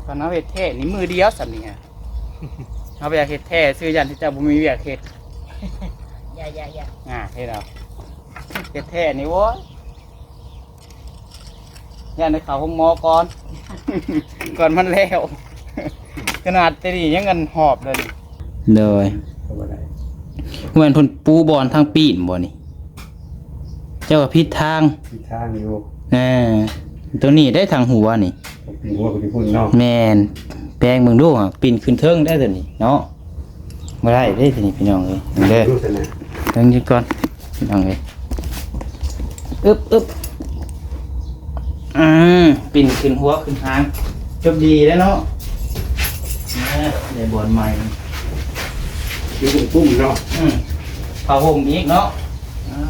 ຄັນເຮົາເຮັດແທ້ນີ້ມື້ດຽວສ່ຳນີ້ຮະ ເຮົາບໍ່ຢາກເຮັດແທ້ຊື່ ຢ້ານເຈົ້າບໍ່ມີວຽກເຮັດ. ຢ່າ ຢ່າ ຢ່າ ອ່າ ເຮັດເອົາ ເຮັດແທ້ນີ້ ໂອ້ຍ ຢ້ານໄດ້ເຂົ້າໂຮງໝໍກ່ອນ ກ່ອນມັນແລ້ວ ຂະໜາດແຕ່ນີ້ຍັງອັນຫອບເລີຍນີ້. ໂດຍ ບໍ່ໄດ້ ແມ່ນເພິ່ນປູບ່ອນທາງປີນບໍ່ນີ້? ເຈົ້າກໍຜິດທາງ ຜິດທາງຢູ່. ເອີ ຕົວນີ້ໄດ້ທາງຫົວນີ້ ປີນຫົວກໍຢູ່ພຸ້ນເນາະ. ແມ່ນ ແປງເບິ່ງດູ ປີນຂຶ້ນເທິງໄດ້ຕົວນີ້ເນາະ. ບໍ່ໄດ້ເດ້ທີນີ້ພີ່ນ້ອງເອີຍ ເບິ່ງເດີ ເບິ່ງຢູ່ກ່ອນພີ່ນ້ອງເອີຍ. ອຶບ ອຶບ ອືມ ປິ່ນຂຶ້ນຫົວຂຶ້ນຫາງ ຈົບດີແລ້ວເນາະ. ອ່າ ໄດ້ບ່ອນໃໝ່ ຢູ່ປຸ້ມໆເນາະ. ອືມ ຜ້າຫົ່ມອີກເນາະ. ອ່າ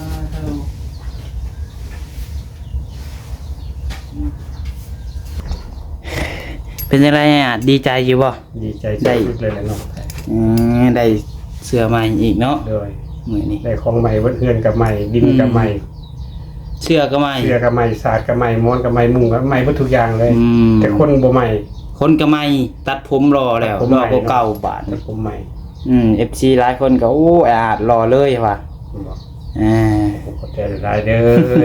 ເປັນຈັ່ງໃດ ອາດດີໃຈຢູ່ບໍ່? ດີໃຈສຸດໆເລີຍແຫຼະເນາະ. ເອີ ໄດ້ເສື້ອໃໝ່ອີກເນາະ. ໂດຍ ມື້ນີ້ໄດ້ຂອງໃໝ່ ເບິດເຮືອນກໍໃໝ່ ດິນກໍໃໝ່ ອືມ ເສື້ອກໍໃໝ່ ເສື້ອກໍໃໝ່ ສາດກໍໃໝ່ ໝອນກໍໃໝ່ ມຸ້ງກໍໃໝ່ ເບິດທຸກຢ່າງເລີຍ. ອືມ ແຕ່ຄົນບໍ່ໃໝ່ ຄົນກໍໃໝ່ ຕັດຜົມຫຼໍ່ແລ້ວ ຕັດຜົມໃໝ່ ຫຼໍ່ກວ່າເກົ່າບາດ ຕັດຜົມໃໝ່. ອືມ ເອັຟຊີ ຫຼາຍຄົນກໍ ໂອ້ ອາດຫຼໍ່ເລີຍວ່າ ບໍ່ ອ່າ ຂອບໃຈຫຼາຍໆເດີ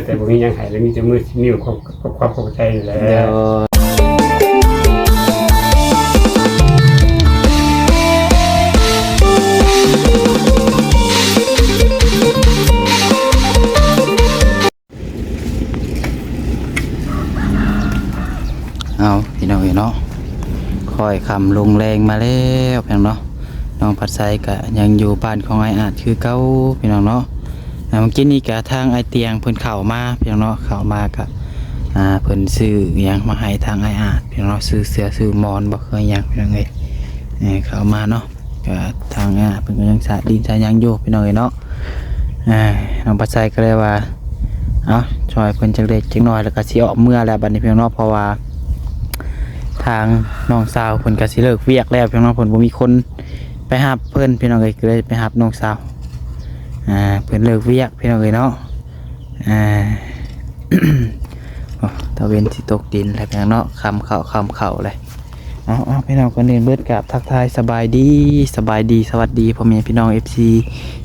ແຕ່ບໍ່ມີຫຍັງໃຫ້ ແລ້ວມີແຕ່ມືຊິບນິ້ວ ຂອບ ຂອບ ຂອບໃຈແຫຼະ. ໂດຍ ເອົາ ພີ່ນ້ອງເອີຍເນາະ ຄ່ອຍຄ່ຳລົງແລງມາແລ້ວ ພີ່ນ້ອງເນາະ. ນ້ອງພັດໄຊກະຍັງຢູ່ບ້ານຂອງອ້າຍອາດຄືເກົ່າ ພີ່ນ້ອງເນາະ. ອ່າ ມື້ກີ້ນີ້ກະທາງອ້າຍຕຽງເພິ່ນເຂົ້າມາ ພີ່ນ້ອງເນາະ ເຂົ້າມາກະ ອ່າ ເພິ່ນຊື້ຫຍັງມາໃຫ້ທາງອ້າຍອາດ ພີ່ນ້ອງເນາະ ຊື້ເສື້ອຊື້ໝອນບໍ່ ຄືຫຍັງ ພີ່ນ້ອງເອີຍ. ເຂົ້າມາເນາະ ກະທາງອ້າຍອາດເພິ່ນກະຍັງສະດິນສະຫຍັງຢູ່ ພີ່ນ້ອງເອີຍເນາະ. ອ່າ ນ້ອງພັດໄຊກໍເລີຍວ່າ ເອົາ ຊ່ອຍເພິ່ນຈັກເລັກຈັກນ້ອຍ ແລ້ວກໍຊິອອກເມືອແລ້ວບັດນີ້ ພີ່ນ້ອງເນາະ ເພາະວ່າທາງນ້ອງສາວເພິ່ນກໍຊິເລີກວຽກແລ້ວ ພີ່ນ້ອງເນາະ ເພິ່ນບໍ່ມີຄົນໄປຮັບເພິ່ນ ພີ່ນ້ອງເອີຍ ກໍເລີຍໄປຮັບນ້ອງສາວ ອ່າ ເພິ່ນເລີກວຽກ ພີ່ນ້ອງເອີຍເນາະ. ອ່າ ໂອ້ ຕາເວັນຊິຕົກດິນແລ້ວ ພີ່ນ້ອງເນາະ ຄ່ຳເຂົ້າ ຄ່ຳເຂົ້າແລ້ວ. ເອົາ ເອົາ ພີ່ນ້ອງ ກ່ອນອື່ນເບິດກາບທັກທາຍສະບາຍດີ ສະບາຍດີ ສະຫວັດດີພໍ່ແມ່ພີ່ນ້ອງ ເອັຟຊີ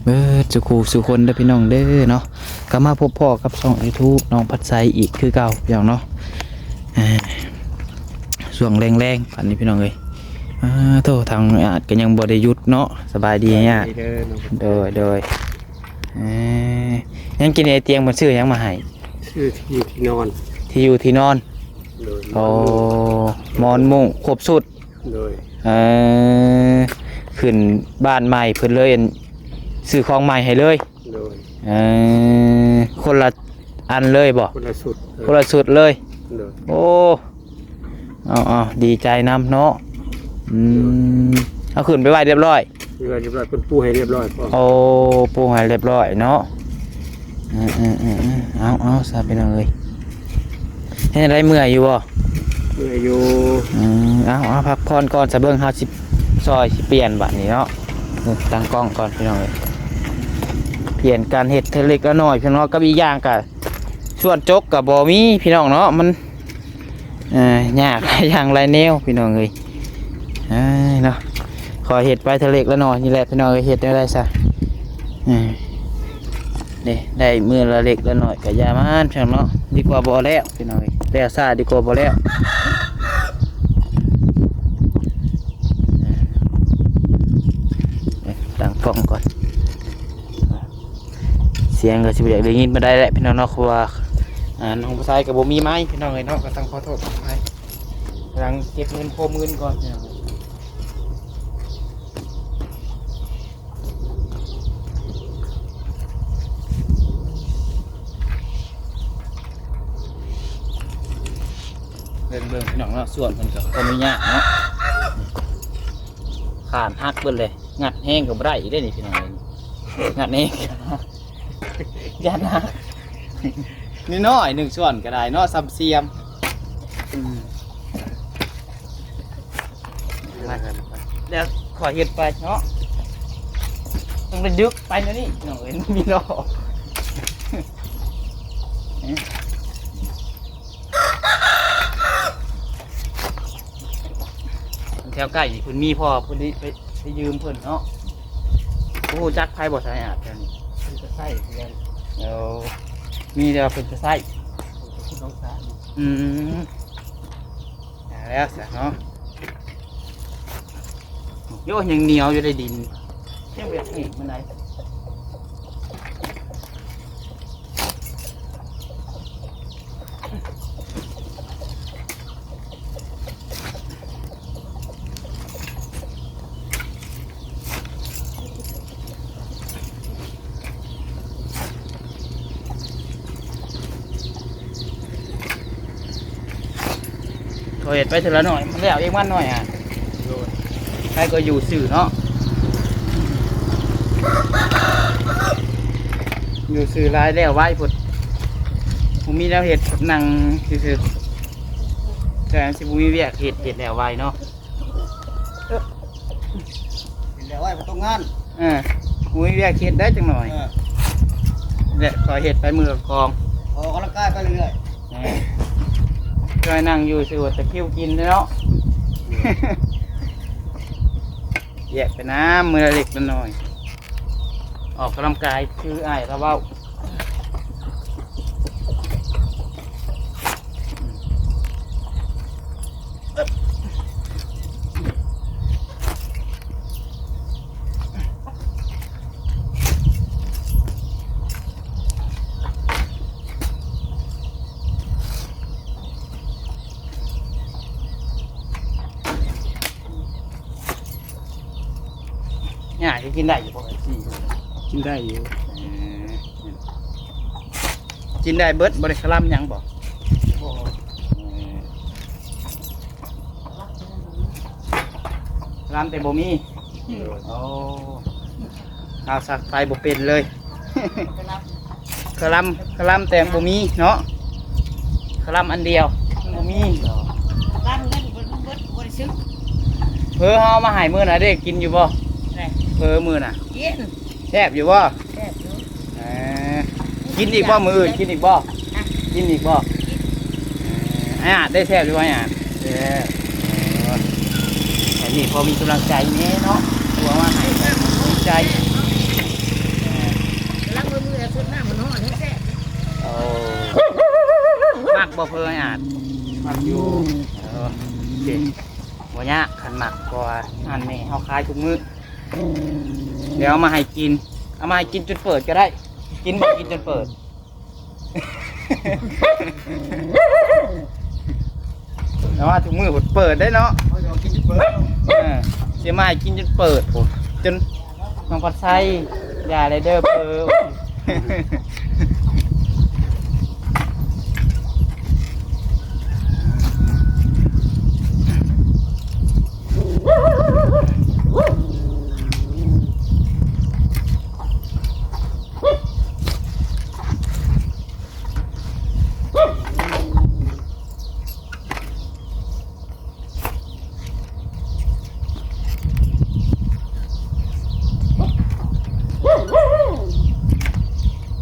ເບິດສູ່ຄູ່ສູ່ຄົນເດີພີ່ນ້ອງເດີເນາະ. ກໍມາພົບພໍ້ກັບຊ່ອງຢູທູບນ້ອງພັດໄຊອີກຄືເກົ່າພີ່ນ້ອງເນາະ. ອ່າ ຊ່ວງແລງໆ ບາດນີ້ພີ່ນ້ອງເອີຍ ອ່າ ໂທ້ ທາງອາດກໍຍັງບໍ່ໄດ້ຢຸດເນາະ. ສະບາຍດີອາດ ສະບາຍດີເດີນ້ອງ. ໂດຍ ໂດຍ ເອີ ຍັງກິນໄອຕຽງ ເພິ່ນຊື້ຫຍັງມາໃຫ້? ຊື້ທີ່ຢູ່ທີ່ນອນ ທີ່ຢູ່ທີ່ນອນ. ໂດຍ ໂອ້ ໝອນມຸ້ງຄົບຊຸດ. ໂດຍ ເອີ ຂຶ້ນບ້ານໃໝ່ເພິ່ນເລີຍ ອັນ ຊື້ຂອງໃໝ່ໃຫ້ເລີຍ. ໂດຍ ເອີ ຄົນລະອັນເລີຍບໍ່? ຄົນລະຊຸດ ເອີ ຄົນລະຊຸດເລີຍ. ໂດຍ ໂອ້ ເອົາໆ ດີໃຈນຳເນາະ. ອືມ ເອົາຂຶ້ນໄປໄວ້ຮຽບຮ້ອຍ ໄວ້ຮຽບຮ້ອຍ ເພິ່ນປູໃຫ້ຮຽບຮ້ອຍ. ໂອ້ ປູໃຫ້ຮຽບຮ້ອຍເນາະ. ເອີໆໆໆ ເອົາໆ ຊະ ພີ່ນ້ອງເອີຍ ເຮັດຈັ່ງໃດ ເມື່ອຍຢູ່ບໍ່? ເມື່ອຍຢູ່. ອືມ ເອົາໆ ພັກຜ່ອນກ່ອນຊະ ເບິ່ງເຮົາຊິຊ່ອຍຊິປ່ຽນບາດນີ້ເນາະ. ຕັ້ງກ້ອງກ່ອນພີ່ນ້ອງເອີຍ ປ່ຽນການເຮັດເທື່ອເລັກລະນ້ອຍພີ່ນ້ອງເນາະ. ກັບອີກຢ່າງກະສ່ວນຈົກກະບໍ່ມີພີ່ນ້ອງເນາະ ມັນ ເອີ ຍາກຫຼາຍຢ່າງຫຼາຍແນວພີ່ນ້ອງເອີຍ. ເອີ ເນາະ ຂໍເຮັດໄປເທື່ອເລັກລະນ້ອຍນີ້ແຫຼະພີ່ນ້ອງເອີຍ ເຮັດແນວໃດຊະ. ເອີ ເດ້ ໄດ້ມື້ລະເລັກລະນ້ອຍກະຢ່າມັນພີ່ນ້ອງເນາະ ດີກວ່າບໍ່ແລ້ວພີ່ນ້ອງເອີຍ ແລ້ວຊ້າດີກວ່າບໍ່ແລ້ວ. ເອີ ຕັ້ງກ້ອງກ່ອນ. ສຽງກໍຊິບໍ່ຢາກໄດ້ຍິນປານໃດແຫຼະພີ່ນ້ອງເນາະ ເພາະວ່າ ອ່າ ນ້ອງຜູ້ຊາຍກໍບໍ່ມີໄມພີ່ນ້ອງເອີຍເນາະ. ກໍຕ້ອງຂໍໂທດຂໍອະໄພ ກຳລັງເກັບເງິນໂຄມເງິນກ່ອນພີ່ນ້ອງ. ເບິ່ງໆ ພີ່ນ້ອງເນາະ ສວນເພິ່ນກໍບໍ່ອະນຸຍາດເນາະ ຂານຫັກເບິດເລີຍ. ງັດແຮງກໍບໍ່ໄດ້ອີກເດ້ນີ້ພີ່ນ້ອງເອີຍ ງັດແຮງ ຢ້ານຫັກ. ນ້ອຍໆ ໜຶ່ງສ່ວນກໍໄດ້ເນາະ ສ່ຳສຽມ. ອືມ ແລ້ວຂໍເຮັດໄປເນາະ ຕ້ອງໄດ້ດຶກໄປແນວນີ້ພີ່ນ້ອງເອີຍ ມີລໍ້. ແຖວໃກ້ນີ້ເພິ່ນມີພໍ ເພິ່ນໄດ້ໄປ ໄປຢືມເພິ່ນເນາະ. ບໍ່ຮູ້ຈັກໃຜບໍ່ ສາຍອາດແຖວນີ້ ເພິ່ນກໍໃຊ້ຄືກັນ. ໂອ້ ມີແຕ່ວ່າເພິ່ນກໍໃຊ້ ເພິ່ນກໍຂຸດໜອງສາຢູ່. ອືມ ອ່າ ແລ້ວຊະເນາະ. ໂຍ ຍັງໜຽວຢູ່ໃນດິນ ຍັງບໍ່ຢາກແຫ້ງປານໃດ. ເຂົາເຮັດໄປເທື່ອລະໜ້ອຍ ມັນແລ້ວເອງ ມັນໜ້ອຍອະ. ໂດຍ ໃຜກໍຢູ່ຊື່ເນາະ ຢູ່ຊື່ຫຼາຍແລ້ວໄວໂພດ ບໍ່ມີແນວເຮັດ ນັ່ງຊື່ໆ ແຕ່ຊິບໍ່ມີວຽກເຮັດ ເຮັດແລ້ວໄວເນາະ. ເຮັດແລ້ວໄວບໍ່ຕົກງານ. ເອີ ບໍ່ມີວຽກເຮັດໄດ້ຈັກໜ້ອຍ. ເອີ ແຫຼະ ຂ້ອຍເຮັດໄປມື້ລະກອງ ອອກກຳລັງກາຍໄປເລື້ອຍໆ. ເອີ ຂ້ອຍນັ່ງຢູ່ຊື່ວ່າຕະຄຣິວກິນເນາະ. ແຍກໄປນຳ ມື້ລະເລັກລະໜ້ອຍ ອອກກຳລັງກາຍຄືອ້າຍລາວເວົ້າ. ຫຍ້າກິນໄດ້ຢູ່ບໍ່? ກິນໄດ້ຢູ່. ເອີ ກິນໄດ້ເບິດ ບໍ່ໄດ້ຄະລຳຫຍັງບໍ່? ບໍ່. ເອີ ຄະລຳແຕ່ບໍ່ມີ. ໂອ້ ເຮົາສັກໄຟບໍ່ເປັນເລີຍ. ຄະລຳ ຄະລຳແຕ່ບໍ່ມີເນາະ ຄະລຳອັນດຽວບໍ່ມີ. ຄະລຳເງິນເພິ່ນເບິດບໍ່ໄດ້ຊື້. ເພີເຮົາເອົາມາໃຫ້ມື້ນະເດ້ ກິນຢູ່ບໍ່? ເພີມື້ນະກິນ. ແຊບຢູ່ບໍ່? ແຊບຢູ່. ເອີ ກິນອີກບໍ່? ມື້ອື່ນກິນອີກບໍ່? ກິນອີກບໍ່? ເອີ ອາຍອາດໄດ້ແຊບຢູ່ບໍ່? ອາຍອາດ ແຊບ. ເອີ ອັນນີ້ພໍມີກຳລັງໃຈແດ່ເນາະ ຜົວມາໃຫ້ກຳລັງໃຈ. ເອີ ກຳລັງມືໆ ສົດນ້ຳມັນຮ້ອນແຮງແຊບ. ໂອ້ ມັກບໍ່ເພີ ອາຍອາດ? ມັກຢູ່. ເອີ ໂອເຄ ບໍ່ຍາກ ຄັນມັກ ເພາະວ່າຮ້ານແມ່ເຮົາຂາຍທຸກມື້. ດຽວເອົາມາໃຫ້ກິນ ເອົາມາໃຫ້ກິນຈົນເປີດກໍໄດ້. ກິນບໍ່? ກິນຈົນເປີດ. ແຕ່ວ່າທຸກມື້ເປີດໄດ້ເນາະ. ເອີ ຊິມາໃຫ້ກິນຈົນເປີດພຸ້ນ ຈົນນ້ອງພັດໄຊ ຢ່າເລີຍເດີເປີດ.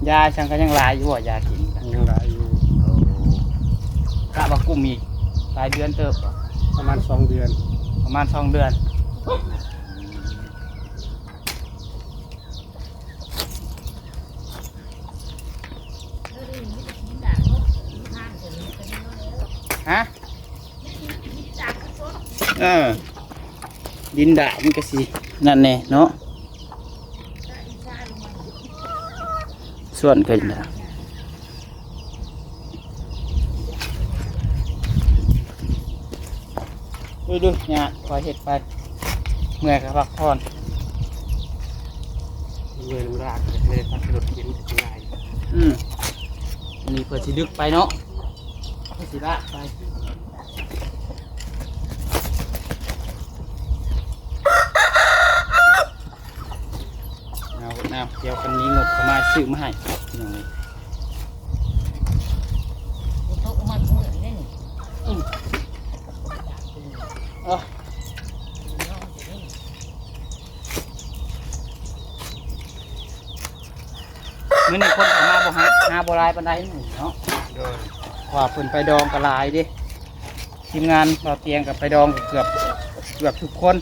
ຢາສັງກະຍັງຫຼາຍຢູ່ບໍ່? ຢາກິນຍັງຫຼາຍຢູ່. ໂອ້ ກະວ່າກຸ້ມອີກຫຼາຍເດືອນເຕີບບໍ່? ປະມານສອງເດືອນ. ປະມານສອງເດືອນ. ຮະ? ເອີ ດິນດາດມັນກະຊິນັ້ນແດ່ເນາະ ສ່ວນກັນດາ. ດູໆ ຍາກ ຄ່ອຍເຮັດໄປ ເມື່ອຍກໍພັກຜ່ອນ ເມື່ອຍນຳລາກ ເລີຍພັດລົດເຂັນງ່າຍ. ອືມ ອັນນີ້ເພິ່ນຊິດຶກໄປເນາະ ເພິ່ນຊິລາກໄປ. ເອົາ ເອົາ ດຽວຄັນມີງົບເຂົ້າມາຊື້ມາໃຫ້ພີ່ນ້ອງເອີຍ. ອືມ ເອີ ມື້ນີ້ຄົນເຂົ້າມາບໍ່ ຫາ ຫາບໍ່ຫຼາຍປານໃດມື້ນີ້ເນາະ. ໂດຍ ເພາະວ່າເພິ່ນໄປດອງກໍຫຼາຍເດ້. ທີມງານບ່າວຕຽງກໍໄປດອງກໍເກືອບ ເກືອບທຸກຄົນ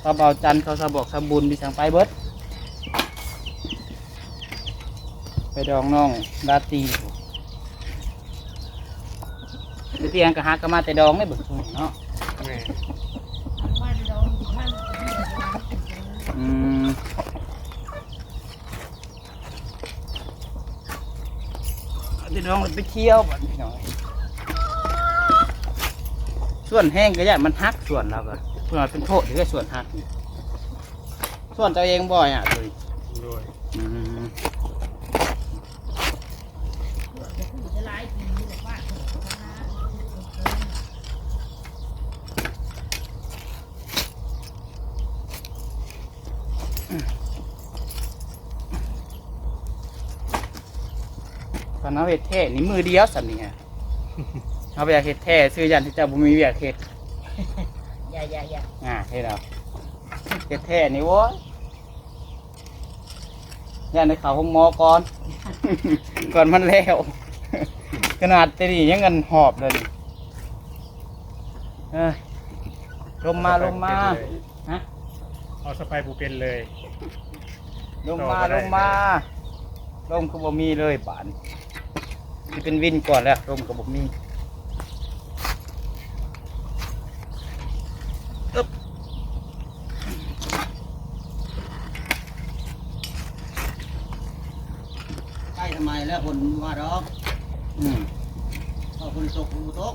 ເຂົາເບົາຈັນ ເຂົາສາບອກສາບຸນ ມີສັງໄປເບິດ ໄປດອງນ້ອງລາຕີ ໄປຕຽງກະຫາກະມາແຕ່ດອງເດ້ ເບິ່ງຊ່ວງນີ້ເນາະ ແມ່ນ ອືມ ເອົາແຕ່ດອງແລ້ວໄປທ່ຽວບັດນີ້ເນາະ ສ່ວນແຮງກະຢ້ານມັນຫັກ ສ່ວນລາວກະ ເພິ່ນວ່າເປັນໂທດເດ້ ສ່ວນຫັກນີ້ ສ່ວນເຈົ້າເອງບໍ່ຫຍັງໂດຍ ອືມ ຄັນເຮົາເຮັດແທ້ນີ້ ມື້ດຽວສ່ຳນີ້ຮະ ເຮົາບໍ່ຢາກເຮັດແທ້ຊື່ ຢ້ານເຈົ້າບໍ່ມີວຽກເຮັດ ຢ່າໆໆ ອ່າ ເຮັດເອົາ ເຮັດແທ້ນີ້ ໂອ້ຍ ຢ້ານໄດ້ເຂົ້າໂຮງໝໍກ່ອນ ກ່ອນມັນແລ້ວ ຂະໜາດແຕ່ນີ້ຍັງອັນຫອບເລີຍນີ້ ເອີ ລົມມາ ລົມມາ ຮະ ເອົາສະໄປບໍ່ເປັນເລີຍ ລົມມາ ລົມມາ ລົມຄືບໍ່ມີເລີຍບາດນີ້ ຊິເປັນວິນກ່ອນແລ້ວ ລົມກໍບໍ່ມີ ອຶບ ໃກ້ທຳໄມແລ້ວ ຝົນມາດອກ ອືມ ເອົາຝົນຕົກ ຝົນບໍ່ຕົກ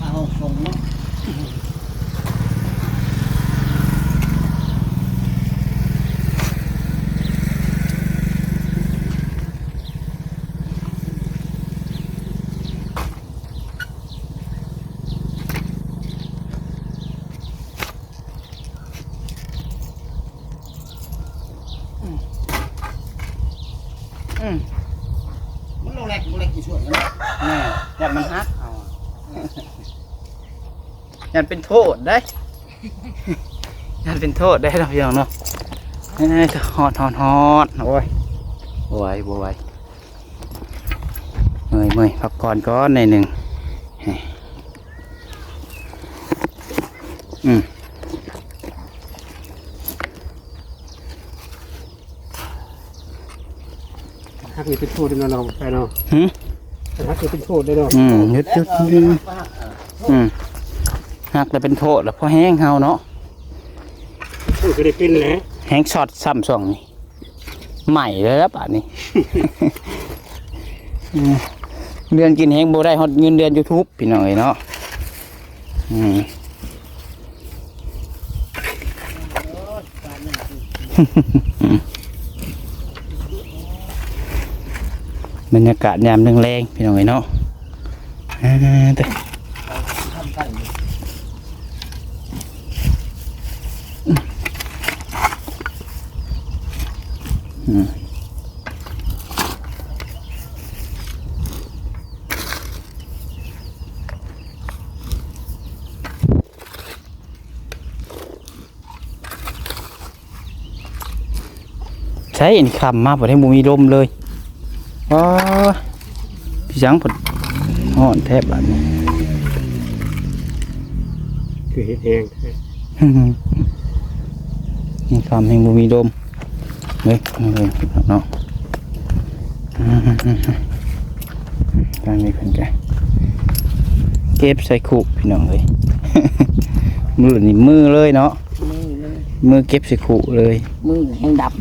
ອືມ ອືມ ມັນລົງແລກບໍ່ແລກຢູ່ຊ່ວງນັ້ນ ແມ່ນ ຢ້ານມັນຫັກເອົາ ຢ້ານເປັນໂທດເດ້ ຢ້ານເປັນໂທດເດ້ເນາະ ພີ່ນ້ອງເນາະ ເອີ ຮ້ອນໆໆ ໂອ້ຍ ບໍ່ໄຫວ ບໍ່ໄຫວ ເມື່ອຍໆ ພັກຜ່ອນກ່ອນໜ້ອຍໜຶ່ງ ອືມ ຫັກນີ້ເປັນໂທດເດ້ເນາະ ນ້ອງໄປເນາະ ຫື ຫັກນີ້ເປັນໂທດເດ້ເນາະ ອືມ ຢຸດໆ ອືມ ຫັກແລ້ວເປັນໂທດ ແລ້ວພໍແຮງເຮົາເນາະ ໂທດກໍໄດ້ເປັນແຫຼະ ແຮງຊັອດຊ້ຳຊ່ວງນີ້ ໃໝ່ເລີຍລະບາດນີ້ ອືມ ເດືອນກິນແຮງບໍ່ໄດ້ຮອດເງິນເດືອນ YouTube ພີ່ນ້ອງເອີຍເນາະ ອືມ ບັນຍາກາດຍາມແລງໆ ພີ່ນ້ອງເອີຍເນາະ ອ່າ ເດີ ອືມ ໃສ ອັນນີ້ຄ່ຳມາ ບໍ່ໄດ້ ບໍ່ມີລົມເລີຍ ອໍ ພີ່ສັງ ເພິ່ນ ຮ້ອນແທບບາດນີ້ ຄືເຮັດແຮງແທ້ ນີ້ຄ່ຳແຮງບໍ່ມີລົມ ເບິ່ງເນາະ ທາງນີ້ເພິ່ນກະເກັບໃສ່ຄຸພີ່ນ້ອງເອີຍ ມື້ນີ້ມື້ເລີຍເນາະ ມື້ເລີຍ ມື້ເກັບໃສ່ຄຸເລີຍ ມືແຮງດຳ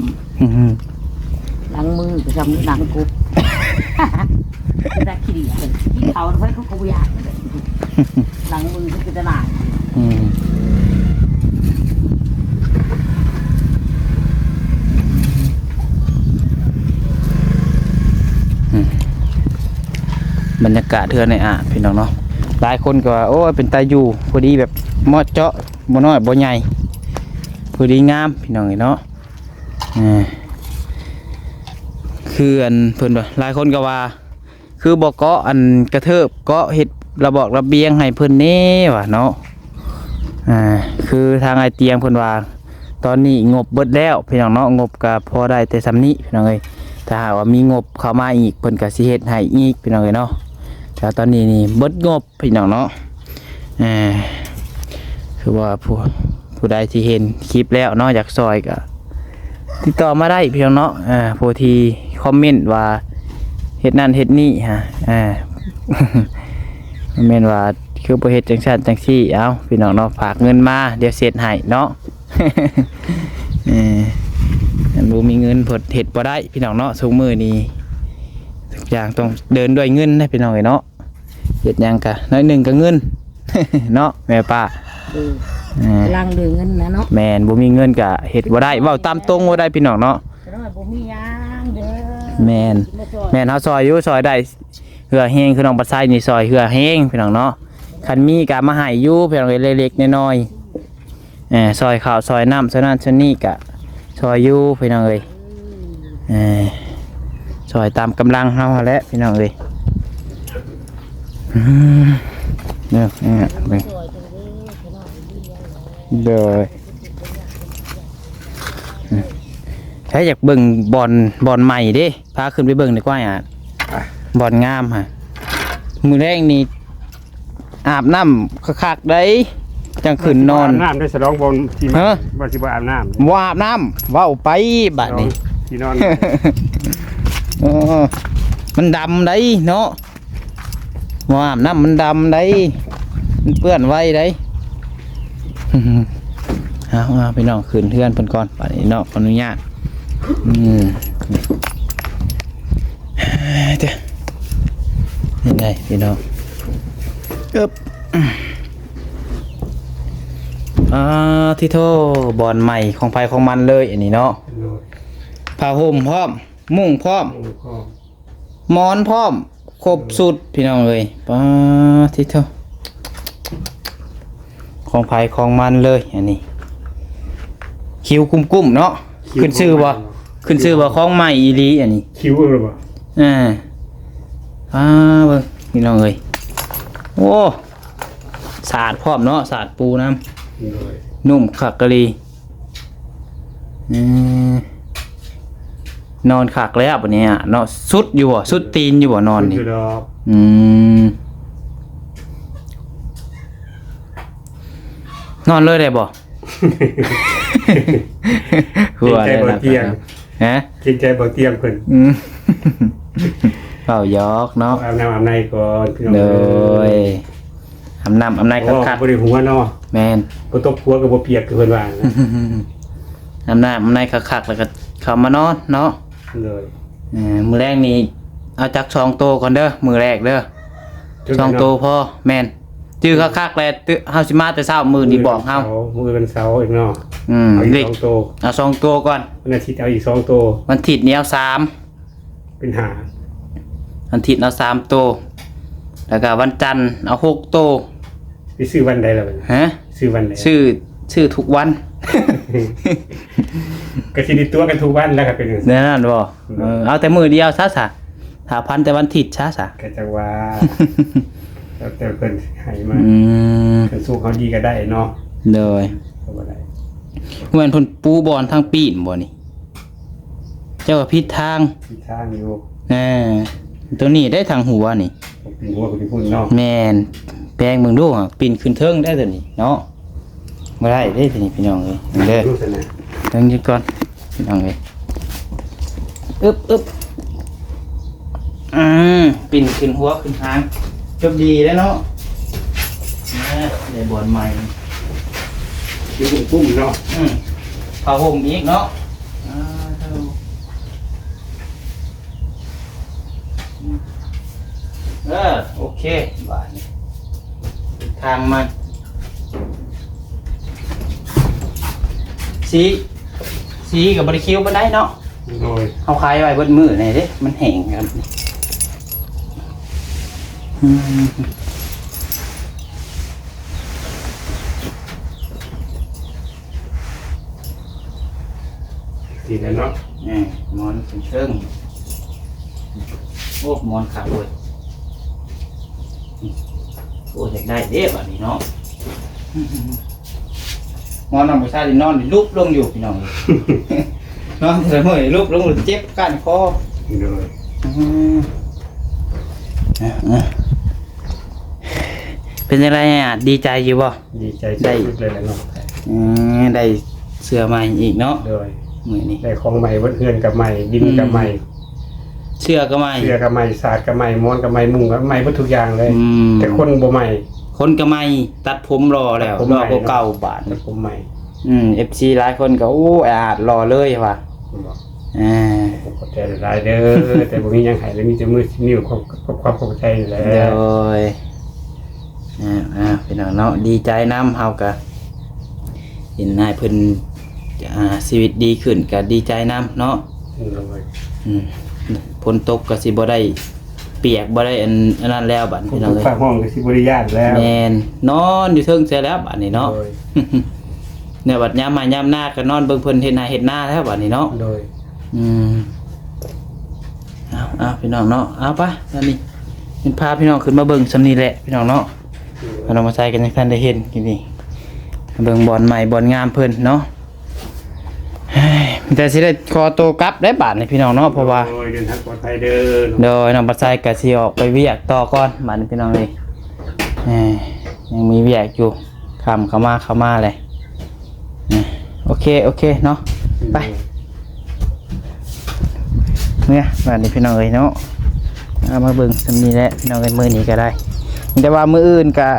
ຫຼັງມືກໍຊ່ຳຫຼັງກົບ ແຕ່ຂີ້ດີ້ກິນເຂົ້າໄປ ເຂົາກໍບໍ່ຢາກ ຫຼັງມືກໍເປັນຕະຫຼາດ ອືມ ອືມ ບັນຍາກາດເຮືອນອ້າຍອາດ ພີ່ນ້ອງເນາະ ຫຼາຍຄົນກໍວ່າ ໂອ້ຍ ເປັນຕາຢູ່ ພໍດີແບບເໝາະເຈາະ ບໍ່ນ້ອຍບໍ່ໃຫຍ່ ພໍດີງາມ ພີ່ນ້ອງເອີຍເນາະ ເອີ ຄືອັນເພິ່ນວ່າ ຫຼາຍຄົນກໍວ່າ ຄືບໍ່ເກາະອັນກະເທີບ ເກາະເຮັດລະບອກລະບຽງໃຫ້ເພິ່ນແດ່ວ່າເນາະ ອ່າ ຄືທາງອ້າຍຕຽງເພິ່ນວ່າ ຕອນນີ້ງົບເບິດແລ້ວພີ່ນ້ອງເນາະ ງົບກະພໍໄດ້ແຕ່ສ່ຳນີ້ພີ່ນ້ອງເອີຍ ຖ້າຫາກວ່າມີງົບເຂົ້າມາອີກ ເພິ່ນກໍຊິເຮັດໃຫ້ອີກ ພີ່ນ້ອງເອີຍເນາະ. ແຕ່ຕອນນີ້ນີ້ເບິດງົບ ພີ່ນ້ອງເນາະ. ເອີ ຄືວ່າຜູ້ ຜູ້ໃດທີ່ເຫັນຄລິບແລ້ວເນາະ ຢາກຊ່ອຍກໍຕິດຕໍ່ມາໄດ້ ພີ່ນ້ອງເນາະ. ເອີ ຜູ້ທີ່ຄອມເມັນວ່າເຮັດນັ້ນເຮັດນີ້ ຮະ ເອີ ແມ່ນວ່າຄືບໍ່ເຮັດຈັ່ງຊັ້ນຈັ່ງຊີ້ ເອົ້າ ພີ່ນ້ອງເນາະ ຝາກເງິນມາ ດຽວເຊັດໃຫ້ເນາະ. ເອີ ຄັນບໍ່ມີເງິນເພິ່ນເຮັດບໍ່ໄດ້ ພີ່ນ້ອງເນາະ. ທຸກມື້ນີ້ທຸກຢ່າງຕ້ອງເດີນດ້ວຍເງິນນະ ພີ່ນ້ອງເອີຍເນາະ. ເຮັດຫຍັງກະໜ້ອຍໜຶ່ງກະເງິນ ເນາະແມ່ປ້າ. ເອີ ເອີ ຫຼັງເລື່ອງເງິນນະເນາະ. ແມ່ນ ບໍ່ມີເງິນກະເຮັດບໍ່ໄດ້ ເວົ້າຕາມຕົງບໍ່ໄດ້ ພີ່ນ້ອງເນາະ. ບໍ່ມີຫຍັງເດີ. ແມ່ນ ແມ່ນ ເຮົາຊ່ອຍຢູ່ ຊ່ອຍໄດ້ ເຫື່ອແຮງ ຄືນ້ອງບັດໄຊນີ້ຊ່ອຍເຫື່ອແຮງ ພີ່ນ້ອງເນາະ. ຄັນມີກະມາໃຫ້ຢູ່ ພີ່ນ້ອງເອີຍ ເລັກໆນ້ອຍໆ. ເອີ ຊ່ອຍເຂົ້າຊ່ອຍນ້ຳ ຊ່ອຍນັ້ນຊ່ອຍນີ້ກະຊ່ອຍຢູ່ ພີ່ນ້ອງເອີຍ. ເອີ ຊ່ອຍຕາມກຳລັງເຮົາຫັ້ນແຫຼະ ພີ່ນ້ອງເອີຍ. ອືມ ເດີ ເອີ ໂດຍ. ໃຜຢາກເບິ່ງບ່ອນ ບ່ອນໃໝ່ເດ້ ພາຂຶ້ນໄປເບິ່ງດີກວ່າ ອ່າ ບ່ອນງາມຫັ້ນ. ມື້ແລງນີ້ອາບນ້ຳຄັກໆໄດ໋ ຈັ່ງຂຶ້ນນອນ. ອາບນ້ຳໄດ້ສະດອງບ່ອນທີ່ ຮະ ວ່າຊິບໍ່ອາບນ້ຳ ບໍ່ອາບນ້ຳ ເວົ້າໄປບາດນີ້ ທີ່ນອນ. ເອີ ມັນດຳໄດ໋ເນາະ. ບໍ່ອາບນ້ຳມັນດຳໄດ໋ ມັນເປື້ອນໄວໄດ໋. ເອົາ ເອົາ ພີ່ນ້ອງ ຂຶ້ນເຮືອນເພິ່ນກ່ອນບາດນີ້ເນາະ ຂໍອະນຸຍາດ. ອືມ ເດີ ນີ້ໄດ໋ພີ່ນ້ອງ ເອີບ ອາ ທິໂທ ບ່ອນໃໝ່ຂອງໃຜຂອງມັນເລີຍອັນນີ້ເນາະ. ໂດຍ ຜ້າຫົ່ມພ້ອມ ມຸ້ງພ້ອມ ມຸ້ງພ້ອມ ໝອນພ້ອມ ຄົບຊຸດ ພີ່ນ້ອງເອີຍ. ປາດທິໂທ ຂອງໃຜຂອງມັນເລີຍອັນນີ້ ຄິວກຸ້ມໆເນາະ. ຄິວ ຂຶ້ນຊື່ບໍ່ ຂອງໃໝ່ເນາະ ຂຶ້ນຊື່ວ່າຂອງໃໝ່ອີ່ຫຼີອັນນີ້ ຄິວເລີຍບໍ່. ເອີ ອາ ເບິ່ງ ພີ່ນ້ອງເອີຍ ໂອ້ ສະອາດພ້ອມເນາະ ສະອາດປູນຳ. ໂດຍ ນຸ້ມຄັກອີ່ຫຼີ. ເອີ ນອນຄັກແລ້ວບັດນີ້ເນາະ. ສຸດຢູ່ບໍ່ ສຸດຕີນຢູ່ບໍ່ນອນນີ້? ສຸດຢູ່ດອກ. ອືມ ນອນເລີຍໄດ້ບໍ່? ເກງໃຈບໍ່ຕຽງ ຮະ ເກງໃຈບໍ່ຕຽງເພິ່ນ. ອືມ ເວົ້າຫຍອກເນາະ ອາບນ້ຳອາບໃນກ່ອນ ພີ່ນ້ອງ. ໂດຍ ອາບນ້ຳອາບໃນຄັກໆ ບໍ່ໄດ້ຫົວເນາະ. ແມ່ນ ບໍ່ຕົກຫົວກໍບໍ່ປຽກ ຄືເພິ່ນວ່ານະ. ອາບນ້ຳອາບໃນຄັກໆ ແລ້ວກໍເຂົ້າມານອນເນາະ. ໂດຍ ເອີ ມື້ແລງນີ້ເອົາຈັກສອງໂຕກ່ອນເດີ ມື້ແລກເດີ ສອງໂຕພໍ. ແມ່ນ ຈື່ຄັກໆແຫຼະ ເຮົາຊິມາແຕ່ເຊົ້າມື້ນີ້ບອກເຮົາ. ມື້ວັນເສົາອີກເນາະ. ອືມ ເອົາອີກສອງໂຕ ເອົາສອງໂຕກ່ອນ. ວັນອາທິດເອົາອີກສອງໂຕ ວັນທິດນີ້ເອົາສາມ ເປັນຫ້າ ວັນທິດເອົາສາມໂຕ ແລ້ວກໍວັນຈັນເອົາຫົກໂຕ. ຊິຊື້ວັນໃດລະບັດນີ້? ຮະ? ຊື້ວັນໃດ? ຊື້ ຊື້ທຸກວັນ ກໍຊິໄດ້ຕົວະກັນທຸກວັນແລ້ວ ຄັນເປັນຈັ່ງຊັ້ນ. ແນວນັ້ນບໍ່? ເອີ ເອີ ເອົາແຕ່ມື້ດຽວຊະ ຊະ ຖ້າພັນແຕ່ວັນທິດຊະ ຊະ ກໍຈັກວ່າ ແລ້ວແຕ່ເພິ່ນໃຫ້ມາ. ອືມ ຄັນໂຊກເຮົາດີກໍໄດ້ເນາະ. ໂດຍ ກໍບໍ່ໄດ້ ແມ່ນເພິ່ນປູບ່ອນທາງປີນບໍ່ນີ້? ເຈົ້າວ່າຜິດທາງ ຜິດທາງຢູ່. ເອີ ຕົວນີ້ໄດ້ທາງຫົວນີ້ ປີນຫົວໄປພຸ້ນເນາະ. ແມ່ນ ແປງເບິ່ງດູ ປີນຂຶ້ນເທິງໄດ້ຕົວນີ້ເນາະ. ບໍ່ໄດ້ເດ້ຕົວນີ້ ພີ່ນ້ອງເອີຍ. ເບິ່ງເດີ ເບິ່ງຢູ່ກ່ອນ ພີ່ນ້ອງເອີຍ. ອຶບ ອຶບ ອືມ ປິ່ນຂຶ້ນຫົວຂຶ້ນຫາງ ຈົບດີແລ້ວເນາະ. ອ່າ ໄດ້ບ່ອນໃໝ່ ຢູ່ກຸ້ມໆເນາະ. ອືມ ຜ້າຫົ່ມອີກເນາະ. ອ່າ ເອີ ໂອເຄ ບາດນີ້ ທາງມັນ ສີ ສີກໍບໍ່ໄດ້ຄິວປານໃດເນາະ. ໂດຍ ເຮົາຂາຍໄວ້ເບິດມື້ນີ້ເດ້ ມັນແຫ້ງກັນ. ອືມ ດີແລ້ວເນາະ. ແມ່ນ ໝອນເທິງໆ ໂອ້ ໝອນຄັກເວີຍ. ໂອ້ ຢາກໄດ້ເດ້ບາດນີ້ເນາະ. ໝອນນອນຜູ້ຊາຍນອນນີ້ລຸບລົງຢູ່ ພີ່ນ້ອງ ນອນແຕ່ລະມື້ລຸບລົງ ເຈັບກ້ານຄໍ. ໂດຍ ອືມ ເປັນຈັ່ງໃດອາດ ດີໃຈຢູ່ບໍ່? ດີໃຈສຸດໆ ເລີຍແຫຼະເນາະ ອືມ ໄດ້ເສື້ອໃໝ່ອີກເນາະ. ໂດຍ ມື້ນີ້ໄດ້ຂອງໃໝ່ເບິດ ເຮືອນກໍໃໝ່ ດິນກໍໃໝ່ ອືມ ເສື້ອກໍໃໝ່ ເສື້ອກໍໃໝ່ ສາດກໍໃໝ່ ໝອນກໍໃໝ່ ມຸ້ງກໍໃໝ່ເບິດທຸກຢ່າງເລີຍ ອືມ ແຕ່ຄົນບໍ່ໃໝ່ ຄົນກໍໃໝ່ ຕັດຜົມຫຼໍ່ແລ້ວ ຕັດຜົມໃໝ່ ຫຼໍ່ກວ່າເກົ່າບາດ ຕັດຜົມໃໝ່ ອືມ ເອັຟຊີຫຼາຍຄົນກໍ ໂອ້ ອາດຫຼໍ່ເລີຍວ່າ ແມ່ນບໍ່? ອ່າ ຂອບໃຈຫຼາຍໆເດີ ແຕ່ບໍ່ມີຫຍັງໃຫ້ເລີຍ ມີແຕ່ມື ນິ້ວ ຂອບ ຂອບ ຂອບໃຈນີ້ແຫຼະ ໂດຍ ອ່າ ອ່າ ພີ່ນ້ອງເນາະ ດີໃຈນຳ ເຮົາກະເຫັນນາຍເພິ່ນ ອ່າ ຊີວິດດີຂຶ້ນ ກະດີໃຈນຳເນາະ ໂດຍ ອືມ ຝົນຕົກກະຊິບໍ່ໄດ້ປຽກ ບໍ່ໄດ້ອັນ ອັນນັ້ນແລ້ວບາດນີ້ ພີ່ນ້ອງເອີຍ ຟ້າຮ້ອງກະຊິບໍ່ໄດ້ຢ້ານແລ້ວ ແມ່ນ ນອນຢູ່ເທິງເສຍແລ້ວບາດນີ້ເນາະ ໂດຍ ແນວບັດຍາມໄຮ່ຍາມນາກໍນອນເບິ່ງເພິ່ນເຮັດໄຮ່ເຮັດນາແລ້ວບັດນີ້ເນາະ ໂດຍ ອືມ ເອົາ ເອົາ ພີ່ນ້ອງເນາະ ເອົາ ໄປ ບັດນີ້ ເປັນພາພີ່ນ້ອງຂຶ້ນມາເບິ່ງສ່ຳນີ້ແຫຼະ ພີ່ນ້ອງເນາະ ໂດຍ ນ້ອງມາໃສ່ກັນຍັງທັນໄດ້ເຫັນ ກິນນີ້ ເບິ່ງບ່ອນໃໝ່ບ່ອນງາມເພິ່ນເນາະ ເຮີ້ຍ ມີແຕ່ຊິໄດ້ຂໍໂຕກັບໄດ້ບາດນີ້ ພີ່ນ້ອງເນາະ ເພາະວ່າ ໂດຍ ເດີນທາງປອດໄພເດີ ໂດຍ ນ້ອງປາໄຊກໍຊິອອກໄປວຽກຕໍ່ກ່ອນ ບາດນີ້ ພີ່ນ້ອງເອີຍ ເອີ ຍັງມີວຽກຢູ່ ຄ່ຳເຂົ້າມາ ເຂົ້າມາແຫຼະ ເອີ ໂອເຄ ໂອເຄເນາະ ໄປ ເມືອ ບາດນີ້ ພີ່ນ້ອງເອີຍເນາະ ເອົາ ມາເບິ່ງສ່ຳນີ້ແຫຼະ ພີ່ນ້ອງເອີຍ ມື້ນີ້ກໍໄດ້ ແຕ່ວ່າມື້ອື່ນກໍ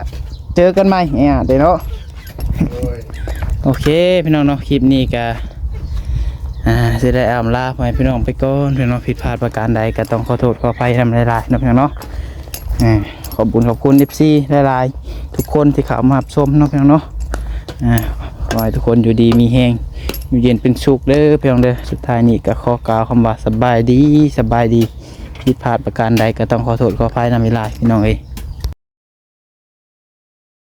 ເຈີກັນໃໝ່ ເອີ ເດີເນາະ ໂດຍ ໂອເຄ ພີ່ນ້ອງເນາະ ຄລິບນີ້ກໍ ອ່າ ຊິໄດ້ອຳລາພໍ່ແມ່ພີ່ນ້ອງໄປກ່ອນ ພີ່ນ້ອງ ຜິດພາດປະການໃດກໍຕ້ອງຂໍໂທດຂໍອະໄພນຳຫຼາຍໆເນາະ ພີ່ນ້ອງເນາະ ອ່າ ຂອບຄຸນ ຂອບຄຸນ ເອັຟຊີ ຫຼາຍໆ ທຸກຄົນທີ່ເຂົ້າມາຮັບຊົມເນາະ ພີ່ນ້ອງເນາະ ອ່າ ຂໍໃຫ້ທຸກຄົນຢູ່ດີມີແຮງ ຢູ່ເຢັນເປັນສຸກເດີ ພີ່ນ້ອງເດີ ສຸດທ້າຍນີ້ກໍຂໍກ່າວຄຳວ່າ ສະບາຍດີ ສະບາຍດີ ຜິດພາດປະການໃດກໍຕ້ອງຂໍໂທດຂໍອະໄພນຳຫຼາຍໆ ພີ່ນ້ອງເອີຍ.